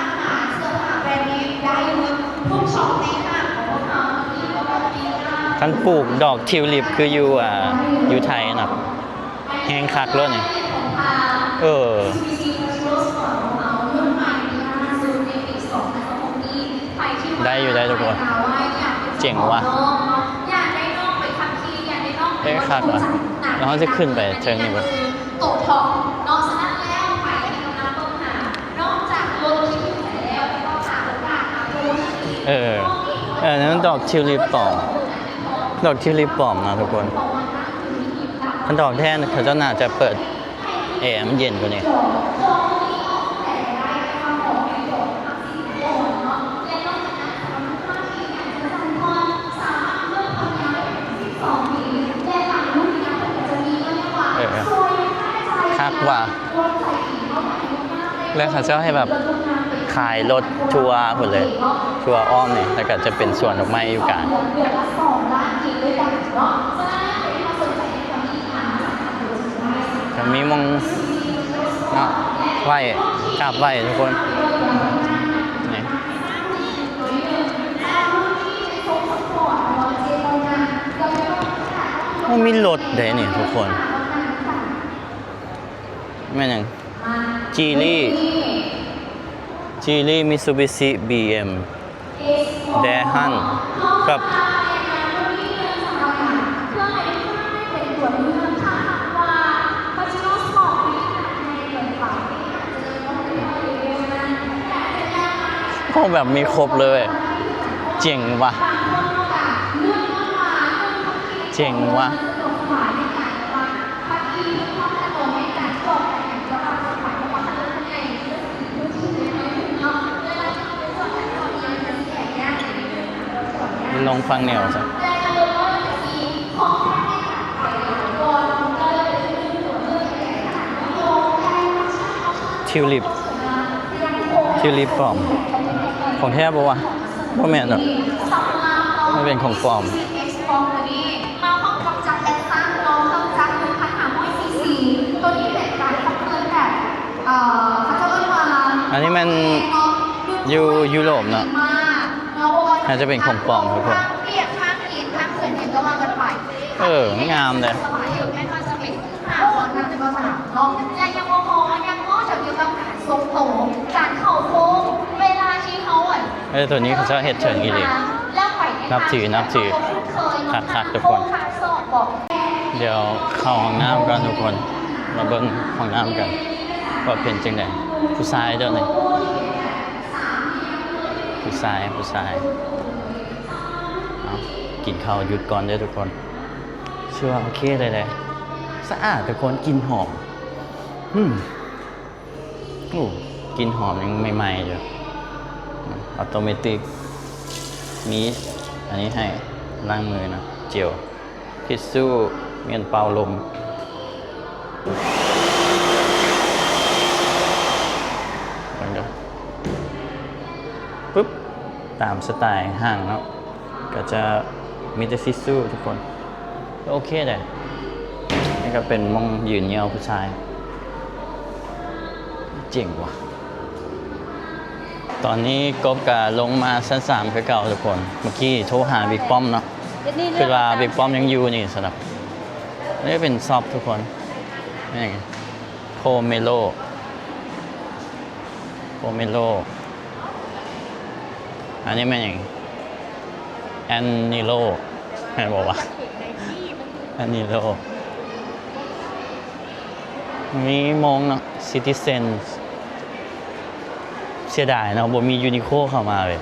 ຄັນປູກດອກທິວລິບຄືຢູ່ ອ່າ ຢູ່ໄທນະ ແຮງຄັກໂລດນີ້. ເອີ ໄດ້ຢູ່ ໄດ້ທຸກຄົນ ເຈັງວ່ະ ເອີ ຄັກວ່ະ. ແລ້ວເຮົາຊິຂຶ້ນໄປເທິງນີ້ບໍ່? ໂຕະທອງເນາະ ສະນັ້ນແລ້ວໃຜທີ່ກຳລັງຕົກຫາ ນອກຈາກລົດທີ່ຢູ່ໃສແລ້ວ ກໍຫາໂອກາດມາໂປຣໂມຊັນອີກ. ເອີ ເອີ ນັ້ນດອກທິວລິບປອມ ດອກທິວລິບປອມນະທຸກຄົນ. ຄັນດອກແທ້ເຂົາເຈົ້າໜ້າຈະເປີດແອໃຫ້ມັນເຢັນກວ່ານີ້. ເອີ ຄັກວ່ະ ແລ້ວເຂົາເຈົ້າໃຫ້ແບບຂາຍລົດທົວພຸ້ນເລີຍ ທົວອ້ອມນີ້ ແລ້ວກໍຈະເປັນສວນດອກໄມ້ຢູ່ກາງ. ກໍມີໝ່ອງເນາະ ໄຫວ້ ກາບໄຫວ້ທຸກຄົນ ນີ້ ໂອ້ ມີລົດເດ້ນີ້ທຸກຄົນ. ແມ່ນຫຍັງ? ຈີລີ ຈີລີ ມິດຊູບິຊິ ບີເອັມ ແດຮັນ ກັບ ໂອ້ ແບບມີຄົບເລີຍ ເຈັງວ່ະ ເຈັງວ່ະ. ລົງຝັ່ງແນວຊະ. ທິວລິບ ທິວລິບປອມ ຂອງແທ້ບໍ່ວະ? ບໍ່ແມ່ນດອກ ມັນເປັນຂອງປອມ. ອັນນີ້ແມ່ນຢູ່ຢູໂຣບເນາະ ໜ້າຈະເປັນຂອງປອມທຸກຄົນ. ເອີ ງາມເດ້. ເອີ ໂຕນີ້ເຂົາເຈົ້າເຮັດເຖິງອີ່ຫຼີ ນັບຖື ນັບຖື ຄັກໆ ທຸກຄົນ. ດຽວເຂົ້າຫ້ອງນ້ຳກ່ອນທຸກຄົນ ມາເບິ່ງຫ້ອງນ້ຳກັນວ່າເປັນຈັ່ງໃດ. ຜູ້ຊາຍເຈົ້ານີ້ ຜູ້ຊາຍ ຜູ້ຊາຍ. ເອົາ ກິນເຂົ້າຢຸດກ່ອນເດີ້ທຸກຄົນ. ຊື່ວ່າໂອເຄເລີຍເດ້ ສະອາດທຸກຄົນ ກິ່ນຫອມ. ອືມ ໂອ້ ກິ່ນຫອມຍັງໃໝ່ໆ ຢູ່. ອອໂຕເມຕິກ ມີອັນນີ້ໃຫ້ລ້າງມືເນາະ ເຈວ ທິດຊູ້ ແມ່ນເປົ່າລົມ. ເບິ່ງເດີ້ ປຶບ ຕາມສະໄຕຫ້າງເນາະ ກໍຈະມີແຕ່ທິດຊູ້ທຸກຄົນ. ໂອເຄເດ້. ນີ້ກໍເປັນໝ່ອງຢືນຍ່ອງຜູ້ຊາຍ. ເຈັງວ່ະ. ຕອນນີ້ກົບກໍລົງມາຊັ້ນສາມຄືເກົ່າທຸກຄົນ. ເມື່ອກີ້ໂທຫາບິກປ້ອມເນາະ ຄິດວ່າບິກປ້ອມຍັງຢູ່ນີ້ຊັ້ນດອກ. ນີ້ເປັນຊັອບທຸກຄົນ. ນີ້ ໂພເມໂລ ໂພເມໂລ. ອັນນີ້ແມ່ນຫຍັງ? ແອນນີໂລ ແມ່ນບໍ່ວະ? ແອນນີໂລ. ມີໂມງເນາະ ຊິຕິເຊັນ. ເສຍດາຍເນາະ ບໍ່ມີຢູນິໂຄເຂົ້າມາເວີຍ.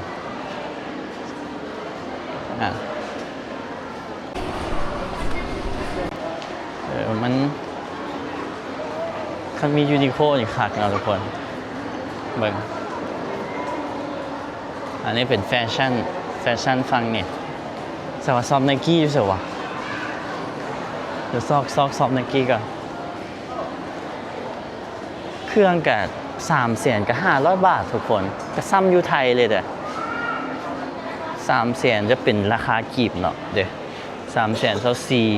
ອ່ະ ເອີ ມັນ ຄັນມີຢູນິໂຄນີ້ຄັກເນາະທຸກຄົນ. ເບິ່ງ ອັນນີ້ເປັນແຟຊັ່ນ ແຟຊັ່ນຝັ່ງນີ້. ແຕ່ວ່າຊັອບໄນກີ້ຢູ່ໃສວະ? ດຽວຊອກ ຊອກຊັອບໄນກີ້ກ່ອນ. ເຄື່ອງກະສາມແສນກັບຫ້າຮ້ອຍບາດທຸກຄົນ ກະຊ່ຳຢູ່ໄທເລີຍເດ້. ສາມແສນຈະເປັນລາຄາກີບເນາະເດ້ ສາມແສນຊາວສີ່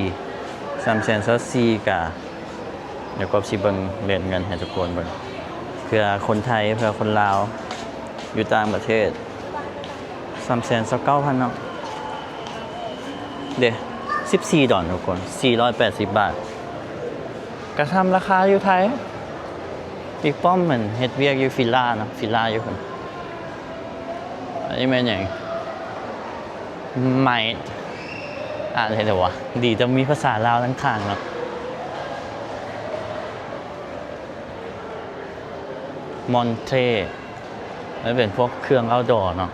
ສາມແສນຊາວສີ່ກະ ດຽວກໍຊິເບິ່ງເລດເງິນໃຫ້ທຸກຄົນເບິ່ງ ເພື່ອຄົນໄທ ເພື່ອຄົນລາວ ຢູ່ຕ່າງປະເທດ. ສາມແສນຊາວເກົ້າພັນເນາະເດ້ ສິບສີ່ດອນທຸກຄົນ ສີ່ຮ້ອຍແປດສິບບາດ. ກະຊ່ຳລາຄາຢູ່ໄທ. ອີກປ້ອມແມ່ນເຮັດວຽກຢູ່ວິລລາເນາະ ວິລລາຢູ່ພຸ້ນ. ອັນນີ້ແມ່ນຫຍັງ? ໄມ ອ່ານເຮັດໃດວະ? ດີແຕ່ມີພາສາລາວທາງຂ້າງເນາະ. ມອນເທ ມັນເປັນພວກເຄື່ອງເອົາດໍເນາະ.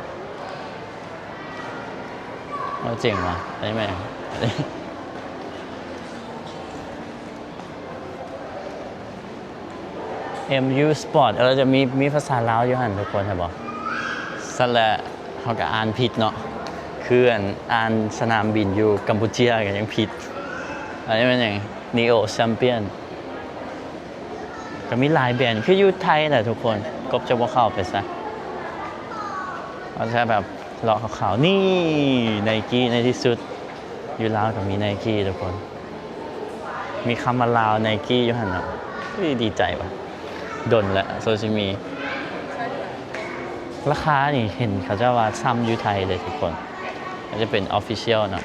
ເອົາເຈັງວ່ະ ອັນນີ້ແມ່ນ ເອັມຢູສະປອດ ເອີ ຈະມີ ມີພາສາລາວຢູ່ຫັ້ນທຸກຄົນ ເຫັນບໍ່? ຊັ້ນແຫຼະ ເຮົາກໍອ່ານຜິດເນາະ ຄື ອ່ານ ອ່ານສະໜາມບິນຢູ່ກຳປູເຈຍກໍຍັງຜິດ. ອັນນີ້ແມ່ນຫຍັງ? ນີໂອ ແຊມປຽນ. ກໍມີຫຼາຍແບຣນ ຄືຢູ່ໄທແຫຼະທຸກຄົນ ກົບຈະບໍ່ເຂົ້າໄປຊະ ເອົາແຕ່ແບບເລາະຂ່າວໆ. ນີ້ ໄນກີ້ ໃນທີ່ສຸດ ຢູ່ລາວກໍມີໄນກີ້ທຸກຄົນ ມີຄຳວ່າລາວໄນກີ້ຢູ່ຫັ້ນເນາະ. ອຸ້ຍ ດີໃຈວ່ະ ດົນແລ້ວໂຊຊິມີ. ລາຄານີ້ເຫັນເຂົາເຈົ້າວ່າຊ່ຳຢູ່ໄທເລີຍທຸກຄົນ ອາດຈະເປັນອອບຟິຊຽວເນາະ.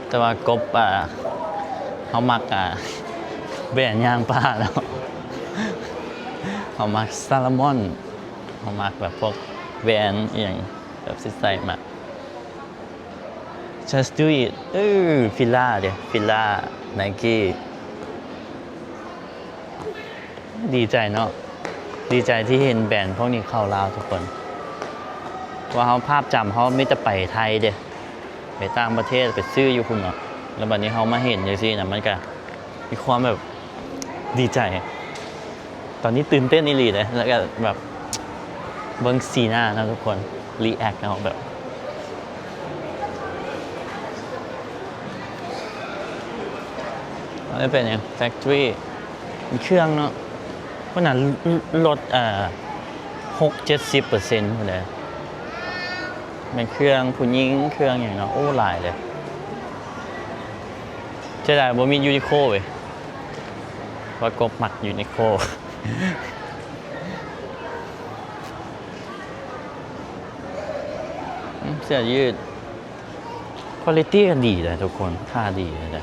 ແຕ່ວ່າກົບ ອ່າ ເຮົາມັກ ອ່າ ແບຣນຍ່າງປ່າເນາະ ເຮົາມັກຊາລາມອນ ເຮົາມັກແບບພວກແບຣນອີ່ຫຍັງແບບຊິໃສ່ມາ Just Do It ເອີ Fila ເດ້ Fila Nike. ດີໃຈເນາະ ດີໃຈທີ່ເຫັນແບຣນພວກນີ້ເຂົ້າລາວທຸກຄົນ ວ່າເຮົາ ພາບຈຳເຮົາມີແຕ່ໄປໄທເດ້ ໄປຕ່າງປະເທດ ໄປຊື້ຢູ່ພຸ້ນເນາະ ແລ້ວບັດນີ້ເຮົາມາເຫັນຈັ່ງຊີ້ນະ ມັນກະມີຄວາມແບບດີໃຈ. ຕອນນີ້ຕື່ນເຕັ້ນອີ່ຫຼີເດ້ ແລ້ວກະແບບເບິ່ງສີໜ້າເນາະທຸກຄົນ ຣີແອັກເນາະ ແບບ ອັນນີ້ເປັນຫຍັງ ແຟັກທຣີ ເປັນເຄື່ອງເນາະ ເພິ່ນນະ ລົດ ເອີ ຫົກເຈັດສິບເປີເຊັນພຸ້ນເດ້ ແມ່ນເຄື່ອງຜູ້ຍິງ ເຄື່ອງຫຍັງເນາະ ໂອ້ ຫຼາຍເລີຍ. ເສຍດາຍບໍ່ມີຢູນິໂຄເວີຍ ວ່າກົບມັກຢູນິໂຄ. ອືມ ເສື້ອຢືດ ຄວາລິຕີ້ກະດີເດ້ທຸກຄົນ ຄ່າດີເດ້.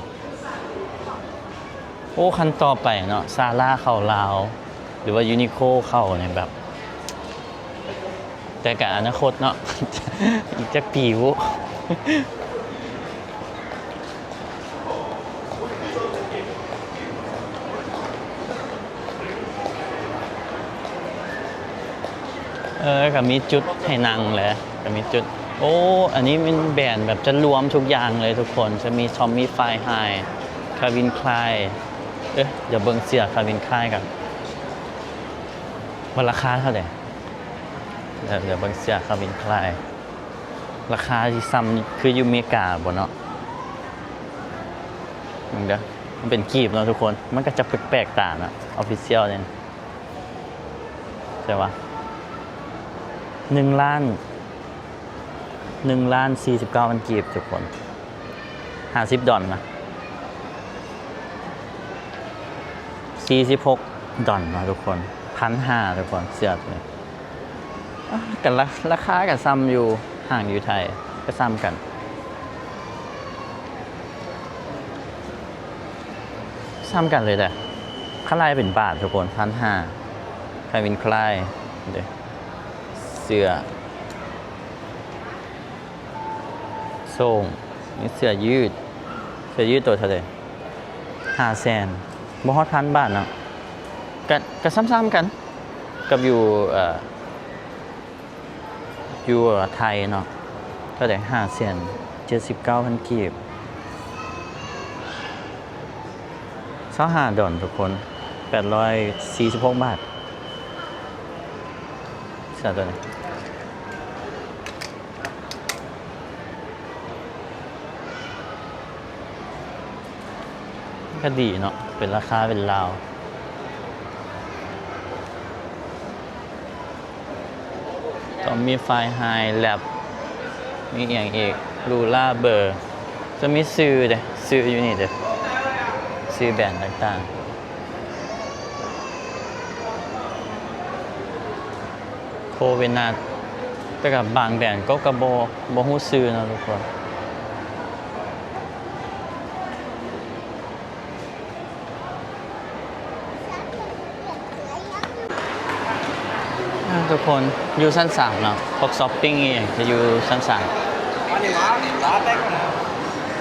ໂອ້ ຄັນຕໍ່ໄປເນາະ ຊາລາເຂົ້າລາວ ຫຼືວ່າຢູນິໂຄເຂົ້ານີ້ແບບ ແຕ່ກະອະນາຄົດເນາະ ອີກຈັກປີວະ. ເອີ ກະມີຈຸດໃຫ້ນັ່ງແຫຼະ ກະມີຈຸດ ໂອ້ ອັນນີ້ແມ່ນແບຣນແບບຈະລວມທຸກຢ່າງເລີຍທຸກຄົນ ຈະມີ Tommy Fahrenheit, Calvin Klein ເອີ ດຽວເບິ່ງເສື້ອ Calvin Klein ກ່ອນ ວ່າລາຄາເທົ່າໃດ. ດຽວເບິ່ງເສື້ອ Calvin Klein ລາຄາຊິຊ່ຳຄືຢູ່ເມກາບໍ່ເນາະ. ເບິ່ງເດີ ມັນເປັນກີບເນາະທຸກຄົນ ມັນກະຈະແປກໆຕາເນາະ Official ນີ້ ໃຊ່ປະ ໜຶ່ງລ້ານ ໜຶ່ງລ້ານສີ່ສິບເກົ້າພັນກີບທຸກຄົນ ຫ້າສິບດອນນະ ສີ່ສິບຫົກດອນເນາະທຸກຄົນ ພັນຫ້າທຸກຄົນ ເສື້ອໂຕນີ້ ອາ ກະລາ ລາຄາກະຊ່ຳຢູ່ຫ້າງຢູ່ໄທ ກະຊ່ຳກັນ ຊ່ຳກັນເລີຍເດ້. ຄັນລາຍເປັນບາດທຸກຄົນ ພັນຫ້າ Calvin Klein ເດ້ ເສື້ອ ໂສ້ງ ມີເສື້ອຢືດ ເສື້ອຢືດໂຕເທົ່າໃດ? ຫ້າແສນ ບໍ່ຮອດພັນບາດເນາະ ກະ ກະຊ່ຳໆກັນກັບຢູ່ ເອີ ຢູ່ໄທເນາະ ເທົ່າໃດ? ຫ້າແສນເຈັດສິບເກົ້າພັນກີບ ຊາວຫ້າດອນທຸກຄົນ ແປດຮ້ອຍສີ່ສິບຫົກບາດ ເສື້ອໂຕນີ້ ກະດີເນາະ ເປັນລາຄາເປັນລາວ ຕ້ອງມີ Fahrenheit, Lab ມີຫຍັງອີກ Lula Burr ຈະມີຊື່ເດ້ ຊື່ຢູ່ນີ້ເດ້ ຊື່ແບຣນຕ່າງໆ Covenant ແຕ່ກະບາງແບຣນກະ ກະບໍ່ ບໍ່ຮູ້ຊື່ເນາະທຸກຄົນ. ອ່າ ທຸກຄົນ ຢູ່ຊັ້ນສາມເນາະ ພວກຊັອບປິງອີ່ຫຍັງຈະຢູ່ຊັ້ນສາມ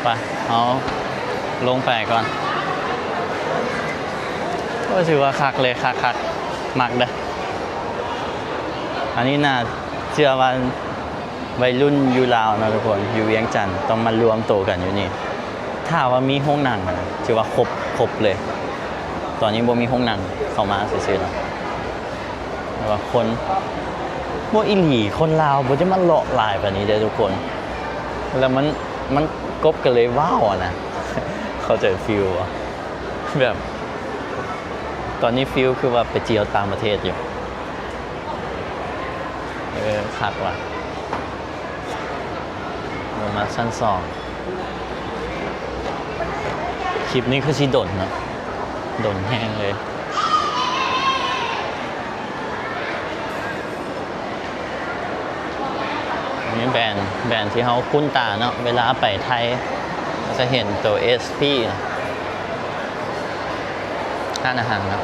ໄປ ເຮົາລົງໄປກ່ອນ ໂອ້ ຖືວ່າຄັກເລີຍ ຄັກໆ ມັກເດີ້ ອັນນີ້ໜ້າເຊື່ອວ່າ ໄວລຸ້ນຢູ່ລາວເນາະທຸກຄົນ ຢູ່ວຽງຈັນ ຕ້ອງມາລວມໂຕກັນຢູ່ນີ້ ຖ້າວ່າມີໂຮງໜັງນະ ຖືວ່າຄົບ ຄົບເລີຍ ຕອນນີ້ບໍ່ມີໂຮງໜັງເຂົ້າມາຊື່ໆເນາະ ແຕ່ວ່າຄົນ ບໍ່ອີ່ຫຼີ ຄົນລາວບໍ່ໄດ້ມາເລາະຫຼາຍປານນີ້ເດ້ທຸກຄົນ ແລ້ວມັນ ມັນກົບກັນເລີຍ ວ້າວ ຫັ້ນນະ ເຂົ້າໃຈຟີລບໍ່? ແບບ ຕອນນີ້ຟີລຄືວ່າໄປທ່ຽວຕ່າງປະເທດຢູ່. ເອີ ຄັກວ່ະ ລົງມາຊັ້ນສອງ ຄລິບນີ້ຄືຊິດົນເນາະ ດົນແຮງເລີຍ ນີ້ແບຣນ ແບຣນທີ່ເຮົາຄຸ້ນຕາເນາະ ເວລາໄປໄທ ຈະເຫັນໂຕ ເອສ ພີ ຮ້ານອາຫານເນາະ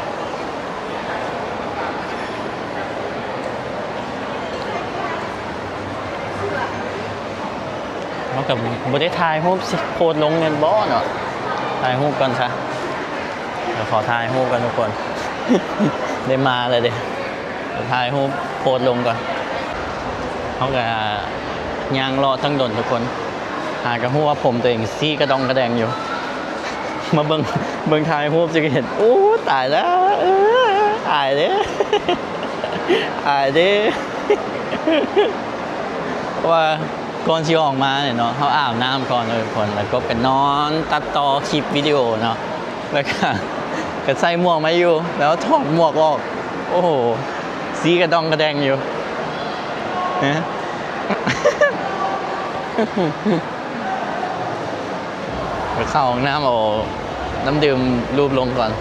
ເຮົາກະບໍ່ໄດ້ຖ່າຍຮູບຊິໂພສລົງແມ່ນບໍ່ເນາະ ຖ່າຍຮູບກ່ອນຊະ ດຽວຂໍຖ່າຍຮູບກ່ອນທຸກຄົນ ໄດ້ມາແລ້ວເດ້. ຖ່າຍຮູບໂພສລົງກ່ອນ. ເຮົາກໍຍ່າງເລາະຕັ້ງດົນທຸກຄົນ ຫາກໍຮູ້ວ່າຜົມຕົວເອງສີກະດອງກະແດງຢູ່. ມາເບິ່ງ ເບິ່ງຖ່າຍຮູບຈະເຫັນ ໂອ້ ຕາຍແລ້ວ ເອີ ອາຍເດ້ ອາຍເດ້. ເພາະວ່າກ່ອນຊິອອກມານີ້ເນາະ ເຮົາອາບນ້ຳກ່ອນເນາະທຸກຄົນ ແລ້ວກໍໄປນອນຕັດຕໍ່ຄລິບວິດີໂອເນາະ ແລ້ວກໍ ກໍໃສ່ໝວກມາຢູ່ ແລ້ວຖອດໝວກອອກ ໂອ້ໂຫ ສີກະດອງກະແດງຢູ່ ຮະ. ໄປເຂົ້າຫ້ອງນ້ຳເອົານ້ຳດື່ມລູບລົງກ່ອນ.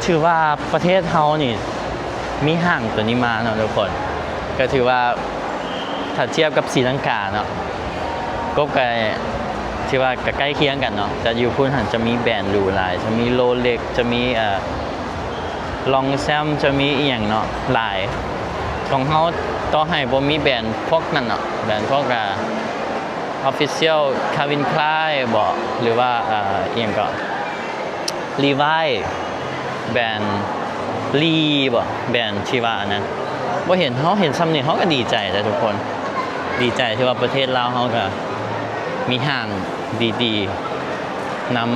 ຖືວ່າປະເທດເຮົານີ້ມີຫ້າງໂຕນີ້ມາເນາະທຸກຄົນ ກໍຖືວ່າຖ້າທຽບກັບສີລັງກາເນາະ ກໍ ກໍຖືວ່າກໍໃກ້ຄຽງກັນເນາະ ແຕ່ຢູ່ພຸ້ນຫັ້ນຈະມີແບຣນຫຼູຫຼາຍ ຈະມີໂລເລັກ ຈະມີ ເອີ ລອງແຊມ ຈະມີອີ່ຫຍັງເນາະ ຫຼາຍ. ຂອງເຮົາຕໍ່ໃຫ້ບໍ່ມີແບຣນພວກນັ້ນເນາະ ແບຣນພວກ ອ່າ Official Calvin Klein ບໍ ຫຼືວ່າ ອ່າ ອີ່ຫຍັງເກາະ Levi's ແບຣນ Lee ບໍ ແບຣນທີ່ວ່າອັນນັ້ນ ບໍ່ເຫັນ. ເຮົາເຫັນຊ່ຳນີ້ເຮົາກໍດີໃຈແລ້ວທຸກຄົນ ດີໃຈທີ່ວ່າປະເທດລາວເຮົາກໍມີຫ້າງດີໆນຳ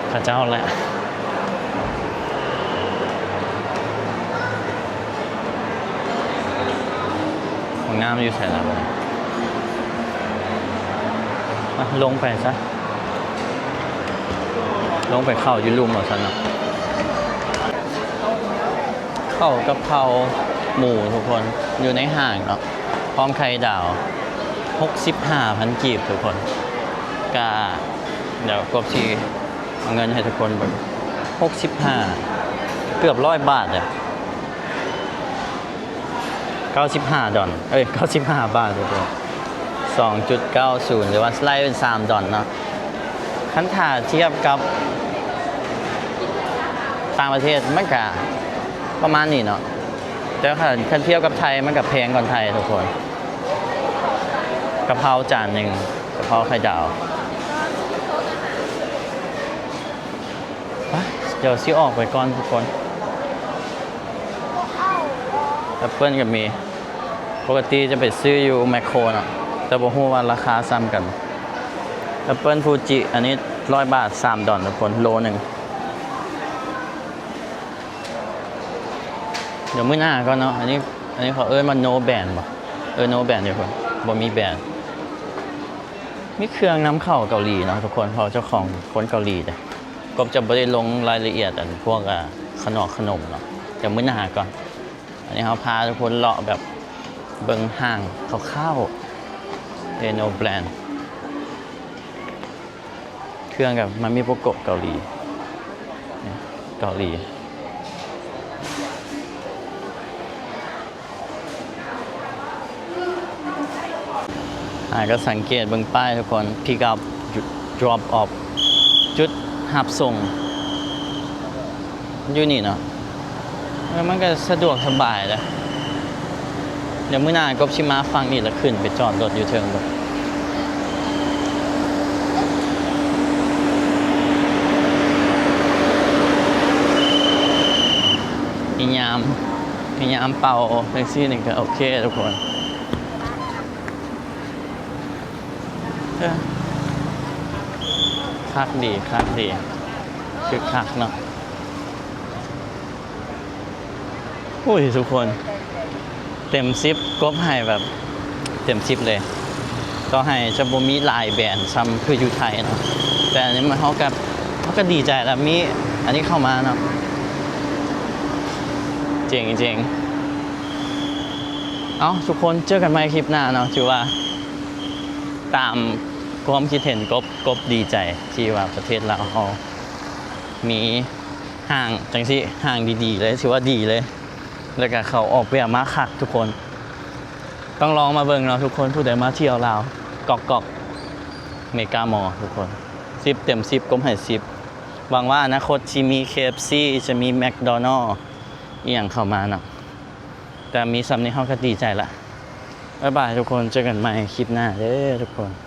ເຂົາເຈົ້າແຫຼະ. ຫ້ອງນ້ຳຢູ່ໃສລະບັດນີ້? ມາ ລົງໄປຊະ ລົງໄປເຂົ້າຢູ່ລຸ່ມເອົາຊັ້ນເນາະ. ເຂົ້າກະເພົາໝູທຸກຄົນ ຢູ່ໃນຫ້າງເນາະ ພ້ອມໄຂ່ດາວ ຫົກສິບຫ້າພັນກີບທຸກຄົນ. ກະ ດຽວກົບຊິເອົາເງິນໃຫ້ທຸກຄົນເບິ່ງ ຫົກສິບຫ້າ ເກືອບຮ້ອຍບາດແຫຼະ. ເກົ້າສິບຫ້າດອນ ເອີຍ ເກົ້າສິບຫ້າບາດທຸກຄົນ ສອງຈຸດເກົ້າສູນ ຫຼືວ່າໄລ່ເປັນສາມດອນເນາະ. ຄັນຖ້າທຽບກັບຕ່າງປະເທດມັນກະປະມານນີ້ເນາະ ແຕ່ຄັນ ຄັນທຽບກັບໄທມັນກະແພງກວ່າໄທທຸກຄົນ. ກະເພົາຈານໜຶ່ງ ກະເພົາໄຂ່ດາວ. ໄປ ດຽວຊິອອກໄປກ່ອນທຸກຄົນ. ແອັບເປິ້ນກໍມີ ປົກກະຕິຈະໄປຊື້ຢູ່ແມັກໂຄເນາະ ແຕ່ບໍ່ຮູ້ວ່າລາຄາຊ່ຳກັນ. ແອັບເປິ້ນຟູຈິ ອັນນີ້ຮ້ອຍບາດ ສາມດອນທຸກຄົນ ໂລໜຶ່ງ. ດຽວມື້ໜ້າກ່ອນເນາະ ອັນນີ້ ອັນນີ້ເຂົາເອີ້ນວ່າ no brand ບໍ? ເອີ no brand ທຸກຄົນ ບໍ່ມີແບຣນ. ມີເຄື່ອງນຳເຂົ້າເກົາຫຼີເນາະທຸກຄົນ ເພາະເຈົ້າຂອງຄົນເກົາຫຼີເດ້. ກົບຈະບໍ່ໄດ້ລົງລາຍລະອຽດອັນພວກ ອ່າ ຂະໜອກຂະໜົມເນາະ ດຽວມື້ໜ້າກ່ອນ. ອັນນີ້ເຮົາພາທຸກຄົນເລາະແບບເບິ່ງຫ້າງຄ່າວໆ ເອີ no brand. ເຄື່ອງກັບ Mommy Poco ເກົາຫຼີ ເກົາຫຼີ. ອ່າ ກໍສັງເກດເບິ່ງປ້າຍທຸກຄົນ Pick up Drop off ຈຸດຮັບສົ່ງ ຢູ່ນີ້ເນາະ. ເອີ ມັນກໍສະດວກສະບາຍເດ້. ດຽວມື້ໜ້າກົບຊິມາຝັ່ງນີ້ ແລ້ວຂຶ້ນໄປຈອດລົດຢູ່ເທິງພຸ້ນ. ມີຍາມ ມີຍາມເປົ່າຈັ່ງຊີ້ນີ້ກໍໂອເຄທຸກຄົນ. ເອີ ຄັກດີ ຄັກດີ ຄຶກຄັກເນາະ. ໂອ້ຍ ທຸກຄົນ ເຕັມສິບ ກົບໃຫ້ແບບເຕັມສິບເລີຍ. ຕໍ່ໃຫ້ຈະບໍ່ມີຫຼາຍແບຣນຊ່ຳຄືຢູ່ໄທເນາະ ແຕ່ອັນນີ້ເຮົາກໍ ເຮົາກໍດີໃຈລະ ມີອັນນີ້ເຂົ້າມາເນາະ. ເຈັງ ເຈັງ. ເອົ້າ ທຸກຄົນ ເຈີກັນໃໝ່ຄລິບໜ້າເນາະ. ຖືວ່າຕາມຄວາມຄິດເຫັນ ກົບ ກົບດີໃຈທີ່ວ່າປະເທດລາວເຮົາມີຫ້າງຈັ່ງຊີ້ ຫ້າງດີໆເລີຍ ຖືວ່າດີເລີຍ. ແລ້ວກະເຂົາອອກແບບມາຄັກທຸກຄົນ ຕ້ອງລອງມາເບິ່ງເນາະທຸກຄົນ. ຜູ້ໃດມາທ່ຽວລາວ ກອກໆ ເມກາມໍ ທຸກຄົນ ສິບເຕັມສິບ ກົບໃຫ້ສິບ. ຫວັງວ່າອະນາຄົດຊິມີ ເຄເອັຟຊີ ຈະມີ ແມັກໂດນັລ ອີ່ຫຍັງເຂົ້າມາເນາະ. ແຕ່ມີຊ່ຳນີ້ເຮົາກໍດີໃຈລະ. ບາຍບາຍທຸກຄົນ ເຈີກັນໃໝ່ຄລິບໜ້າເດີທຸກຄົນ.